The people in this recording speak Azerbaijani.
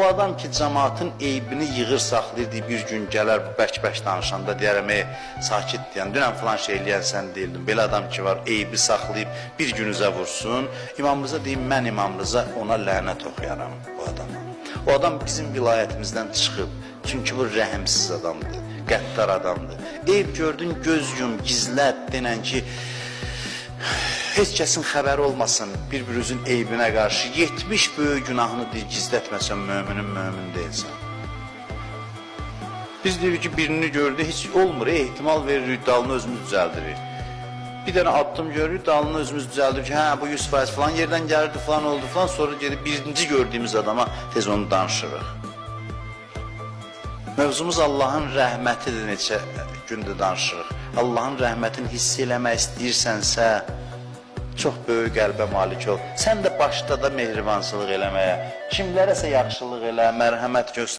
Bu adam ki, cəmaatın eybini yığır, saxlayır, deyir, bir gün gələr bu bərk-bərk danışanda deyərəm, ey, sakit deyən, dünən filan şey eləyən sən deyildin. Belə adam ki var, eybi saxlayıb bir gün üzə vursun. İmam Rıza deyir, mən İmam Rıza ona lənət oxuyaram bu adama. O adam bizim vilayətimizdən çıxıb. Çünki bu rəhimsiz adamdır, qəddar adamdır. Eyb gördün, göz yum, gizlət, denən ki, heç kəsin xəbəri olmasın bir-birinizin eybinə qarşı. 70 böyük günahını deyir, gizlətməsən möminin mömin deyilsən. Biz deyirik ki, birini gördü, heç olmur, ehtimal veririk, dalını özümüz düzəldirik. Bir dənə addım görürük, dalını özümüz düzəldirik ki, hə, bu 100% falan yerdən gəlirdi, falan oldu falan. Sonra gedib birinci gördüyümüz adama tez onu danışırıq. Mövzumuz Allahın rəhmətidir, neçə gündür danışırıq. Allahın rəhmətini hiss eləmək istəyirsənsə, çox böyük qəlbə malik ol. Sən də başda da mehribansılıq eləməyə, kimlərəsə yaxşılıq elə, mərhəmət göstər.